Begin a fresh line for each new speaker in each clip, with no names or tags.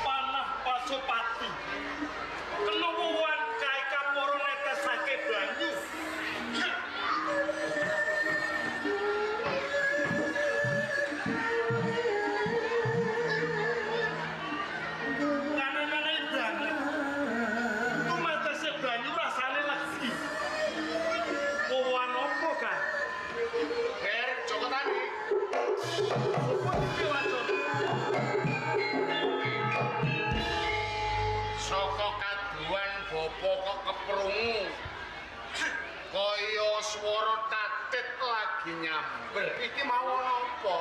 Panah Pasopati kena wuwan kae kapara netesake banyu. Kanane banget. Tumatese banyu rasane legi. Wuwan opo ka?
Ger Joko Tani.
Opo iki wacana?
Saka kaduan bapa kok keprungu kaya swara tatit lagi nyamber. Iki mau ana apa?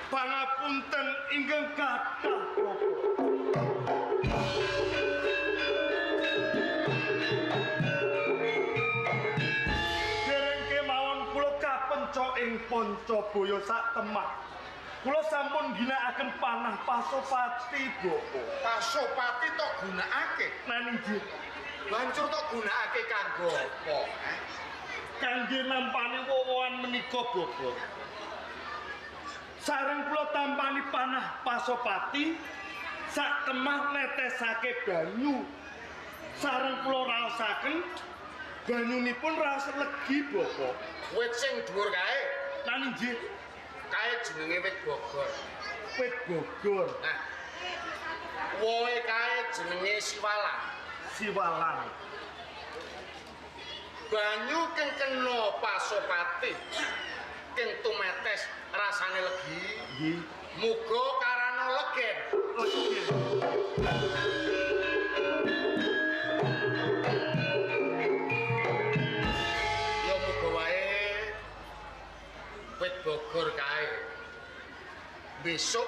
Pangapunten ingkang kathah bapa. Dereng kemawon kula kapenco ing Pancabaya sak temah. Kula sampun ginakaken panah Pasopati bapa.
Pasopati tok gunakake.
Nanging nggih
Banjur tok gunakake kanggo apa?
Kangge nampani wowoan menika bapa. Sareng kula tampani panah Pasopati sak temah netesake banyu. Sareng kula raosaken banyunipun raos legi bapa.
Wit sing dhuwur kae.
Nanging nggih
Kae jenenge wit Bogor.
Wit Bogor.
Nah. Wohe kae jenenge siwalan.
Siwalan.
Banyu keng kena Pasopati keng tumetes rasane legi.
Nggih.
Muga karana legen.
Legen.
Ya muga wae wit Bogor kae besok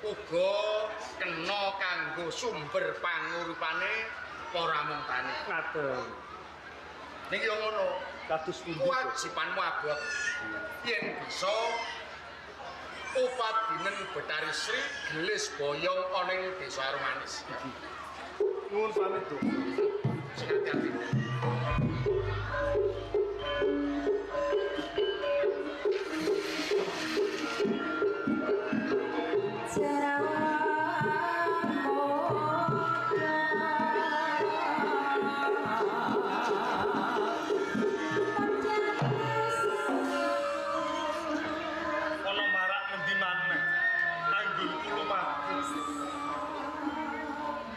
uga kena kanggo sumber panguripane para mung tani.
Ngaten.
Niki yo ngono,
kados pundi
kewajibanmu abot yen bisa upadinen Betari Sri gelis boyong ana ing Desa Arumanis.
Nuwun pamit, Dok.
Sing ati-ati.
Ana marak ngendi maneh anggonku lumaku.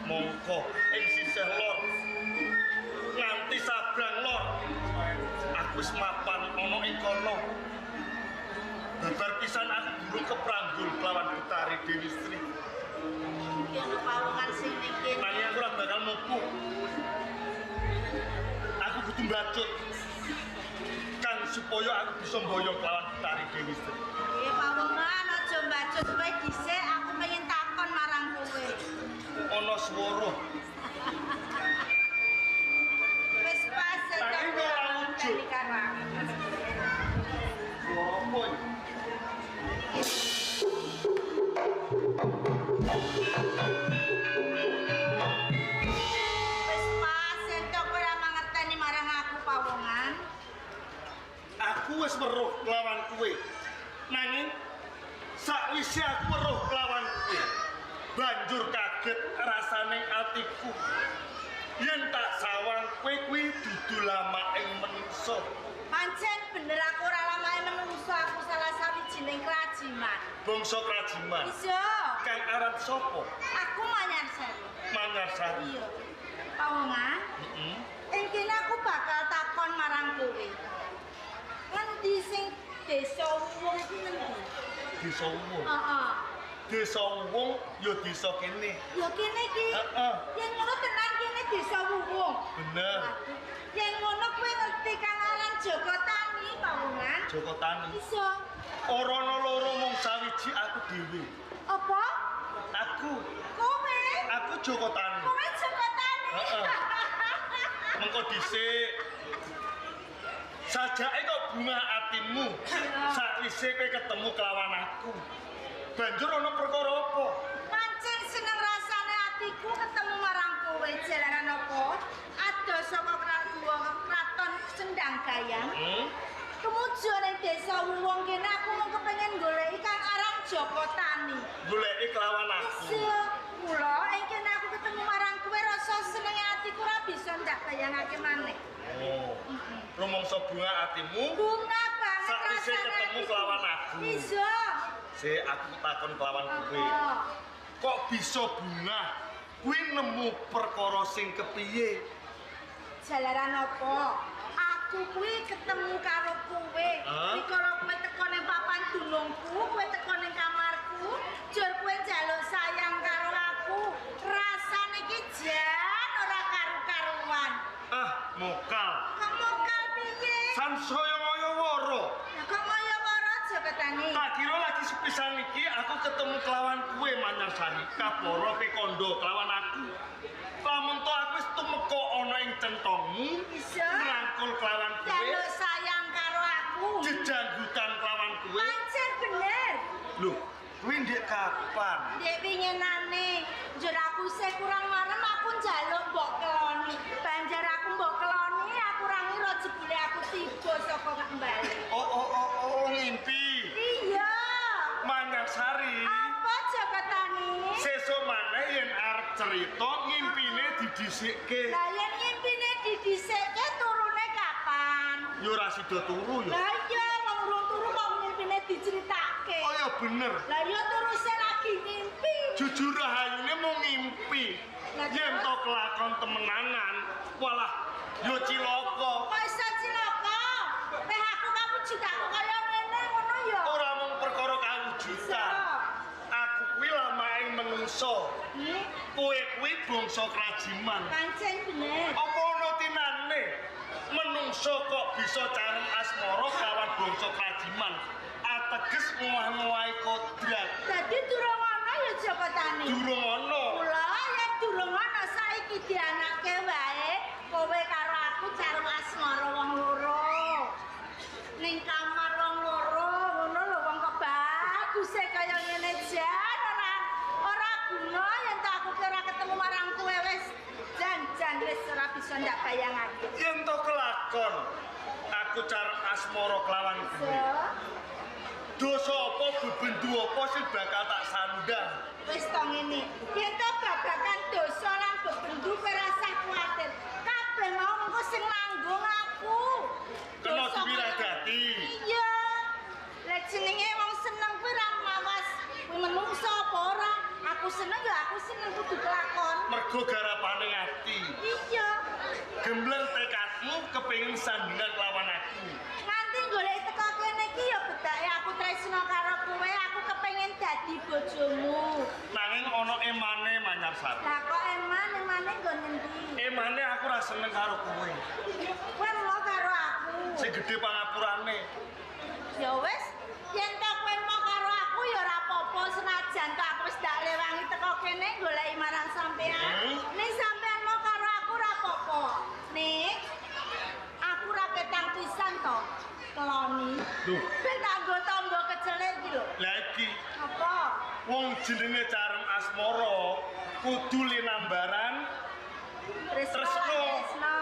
Mongko ing sisih lor nganti sabrang lor aku wis mapan ana ing kono. Babar pisan aku durung kepranggul kelawan Betari Dewi Sri.
Iki ana pawongan sing ning kene.
Nanging aku ora bakal mupuk. Aku kudu mbacut kang supaya aku bisa mboyong kelawan Betari Dewi Sri.
Pawongan aja mbacut kowe dhisik, aku pengen takon marang kowe.
Ana swara.
Wis pas
Nanging ora wujud. Swara apa iki?
Wis pas entuk ora mangerteni marang aku pawongan.
Aku wis weruh kelawan kowe. Nanging sakwise aku weruh kelawan kowe, banjur kaget rasane atiku. Yen tak sawang kowe kuwi dudu lamake menungsa.
Pancen bener aku ora lamake menungsa, aku salah sawijining Krajiman.
Bangsa Krajiman.
Iya.
Kang aran sapa?
Aku Manyarsari.
Manyarsari.
Iya. Pawongan?
Heeh.
Ing kene aku bakal takon marang kowe. Ngendi sing Desa Wuwung iki ngendi?
Desa Wuwung.
Heeh.
Desa Wuwung ya desa kene.
Ya kene iki.
Heeh.
Yen ngono tenan kene Desa Wuwung.
Bener.
Yen ngono kowe ngerti kang aran Joko Tani, Pawongan?
Joko Tani.
Iso.
Ora ana loro mung sawiji aku dhewe.
Apa?
Aku.
Kowe?
Aku Joko Tani.
Kowe Joko Tani.
Heeh. Mengko dhisik. Sajake kok bunga atimu sakwise kowe ketemu kelawan aku. Banjur ana perkara apa?
Pancen seneng rasane atiku ketemu marang kowe jalaran apa? Adoh saka kraton Sendang Gayang. Tumuju ning desa Wuwung kene aku mung kepengin goleki kang aran Joko Tani.
Goleki kelawan aku.
Iya, mula ing kene aku ketemu marang kowe rasa senenge atiku ora bisa ndak bayangake maneh.
Oh. Rumangsa bunga atimu.
Bunga banget
Sakwise
rasane
ketemu
atiku.
kelawan aku.
Bisa.
Sik aku takon kelawan kowe. Kok bisa bunga? Kuwi nemu perkara sing kepiye?
Jalaran apa? Aku kuwi ketemu karo kowe. Rikala kowe teko ning papan dunungku, kowe teko ning kamarku, jur kowe njaluk sayang karo aku. Rasane iki jan ora karu-karuan.
Ah, mokal.
Kok mokal piye?
Sansaya ngaya wara.
Lah kok ngaya wara Joko Tani?
Tak kira lagi sepisan iki aku ketemu kelawan kowe Manyarsari. Kabara pe kandha kelawan aku. Lamun to aku wis tumeka ana ing centongmu,
Bisa.
ngrangkul kelawan kowe,
Njaluk sayang karo aku.
jejanggutan kelawan kowe.
Pancen bener.
Lho, kuwi ndek kapan?
Ndek winginane, njur aku isih kurang marem aku njaluk mbok keloni. Banjar aku mbok keloni, aku ora ngira jebule aku tiba saka kembali.
Oh, ngimpi.
Iya.
Manyarsari.
Apa Joko Tani?
Sesuk maneh yen arep cerita ngimpine didhisikke.
Lah yen ngimpine didhisikke turune kapan?
Yo ora sida turu yo.
Lah iya wong urung turu kok ngimpine diceritake.
Oh ya bener.
Lah iya teruse lagi ngimpi.
Jujur rahayune mung ngimpi.
Lah,
Yen
terus?
to kelakon temenanan, walah yo cilaka.
Kok iso cilaka? Teh aku kawujudanku kaya ngene ngono ya.
Ora mung perkara kawujudan. Aku kuwi lamaing menungso.
Hmm?
Kowe kuwi bangsa Krajiman.
Pancen bener.
Apa ana tinane menungso kok bisa carem asmara kelawan bangsa Krajiman? Ateges ngowahi kodrat.
Dadi durung ana ya Joko Tani.
Durung ana.
Kula yen durung ana saiki dianake wae, kowe karo aku carem asmara wong loro. Ning kamar wong loro ngono lho wong kok baguse kaya ngene jan ora guna yen tak aku ki ora ketemu marang kowe wis jan wis ora bisa ndak bayangake.
Yen to kelakon aku carem asmara kelawan kowe. Dosa apa bebendu apa sing bakal tak sandang?
Wis to ngene. Yen to babagan dosa lan bebendu kowe rasah kuwatir. Kabeh mau mengko sing nanggung aku.
Kena
Dosa
diwiradati.
Iya. Lah jenenge wong seneng kuwi ra mawas kuwi menungso apa ora. Aku seneng ya aku seneng kudu kelakon.
Mergo garapane ati.
Iya.
Gembler tekadmu kepengin sandingan lawan aku.
Nganti golek teko kene iki ya bedake aku tresno karo kowe, aku kepengin dadi bojomu.
Nanging ana emane Manyarsari.
Lah kok eman-emane nggon ngendi?
Emane aku ora seneng karo kowe.
Kowe mau karo aku.
Sing gedhe pangapurane.
Ya wis, yen to kowe mau karo aku ya ora apa-apa senajan to aku wis dak lewangi teko kene goleki marang sampean. Ning sampean mau karo aku ora apa-apa. Nik, aku ora ketang pisan to keloni.
Lho,
Ben tak nggo tombo kecelik iki lho.
lah iki
Apa?
wong jenenge carem asmara kudu linambaran
Tresno. Tresno.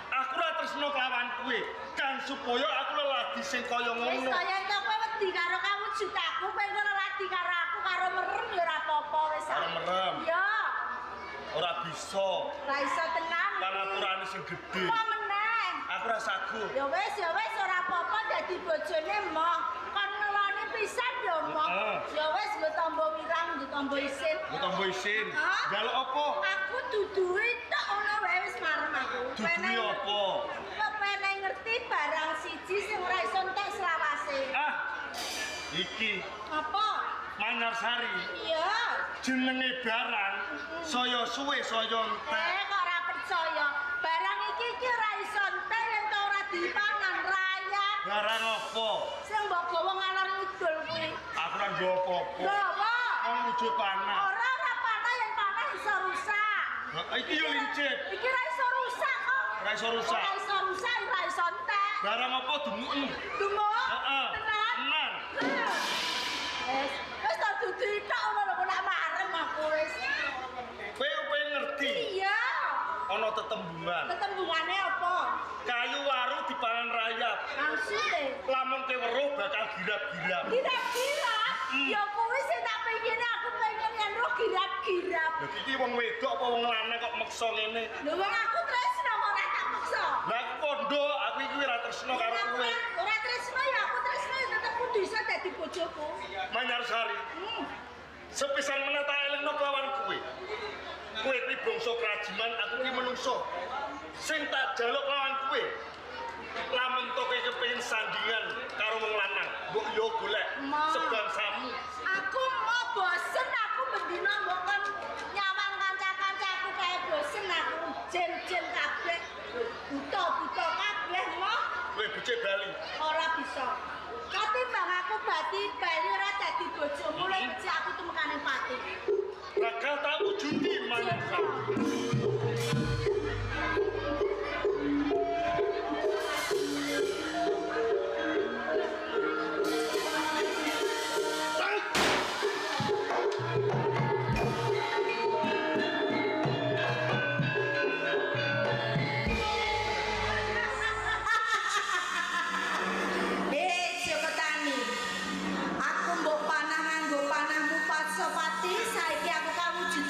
Aku ora tresno kelawan kowe, kan supaya aku leladi sing kaya
Wis
ngono.
to yen to kowe wedi karo kawujudanku, kowe engko leladi karo aku karo merem ya ora apa-apa wis.
Karo merem.
Ya,
Ora bisa.
ora iso tenan.
Pangapurane sing gedhe.
Apa meneh?
Aku ora sagu.
Ya wis, ora apa-apa dadi bojone moh. Kon ngeloni pisan ya moh.
Heeh.
Ya wis nggo tombo wirang, nggo tombo isin.
Nggo tombo isin.
Hah?
Njaluk apa?
Aku duduhi tok ngono wae wis marem aku.
Duduhi apa?
Pene ngerti barang siji sing ora iso entek selawase.
Ah. Iki
Apa?
Manyarsari.
Iya.
Jenenge barang saya suwe saya entek.
Kok ora percaya. Barang iki iki ora iso entek yen to ora dipangan rayap.
Barang apa?
Sing mbok gawa ngalor ngidul kuwi.
Aku ora nggawa apa-apa.
Gawa.
Wong wujud panah.
Ora ora panah yen panah iso rusak.
Lah iki yo lincip.
Iki ora iso rusak kok.
Ora iso rusak.
Ora iso rusak, ora iso entek.
Barang apa dumuken?
Dumuk.
Heeh.
Tenan.
Tenan.
Wis, wis tak duduhi tok ngono lho kok nak marem aku wis.
Kowe pengen ngerti
Iya.
ana tetembungan.
Tetembungane apa?
Kayu waru dipangan rayap.
Maksude?
Lamun kowe weruh bakal girap-girap.
Girap-girap? Ya kuwi sing tak pengen, aku pengen yen roh girap-girap.
Lha iki wong wedok apa wong lanang kok meksa ngene?
Lho wong aku tresno kok ora tak peksa.
Lah aku kondo, aku iki ora tresno karo kowe.
Ora tresno ya aku tresno ya tetep kudu iso dadi bojoku.
Manyarsari. Sepisan meneh tak elingno kelawan kowe. Kowe kuwi bangsa Krajiman, aku kuwi menungso. Sing tak jaluk kelawan kowe. Lamun to kowe kepengin sandingan karo wong lanang, mbok yo golek sebangsamu.
Aku mau bosen aku bendina mbok kon nyawang kanca-kancaku kae bosen aku jen-jen kabeh. Buta-buta kabeh moh.
Kowe becik bali.
Ora bisa. Katimbang aku bati bali ora dadi bojomu, lek becik aku tumekane pati.
Bakal tak wujudi manungsa.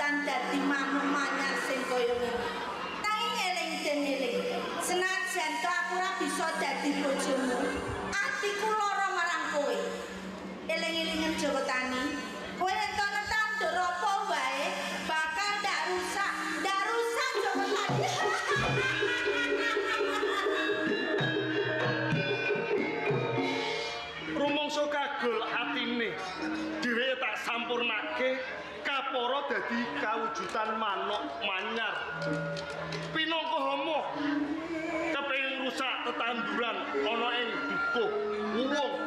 Dadi manuk manyar sing kaya ngene. Nanging eling den eling. Senajan to aku ora bisa dadi bojomu, atiku lara marang kowe. Eling-elingen Joko Tani, kowe entuk tandur apa wae bakal ndak rusak, ndak rusak Joko Tani.
Rumangsa kagol atine, dheweke tak sampurnake. Kapara dadi kawujudan manuk manyar. Pinangka homo kepengin rusak tetanduran ana ing dukuh wuwung.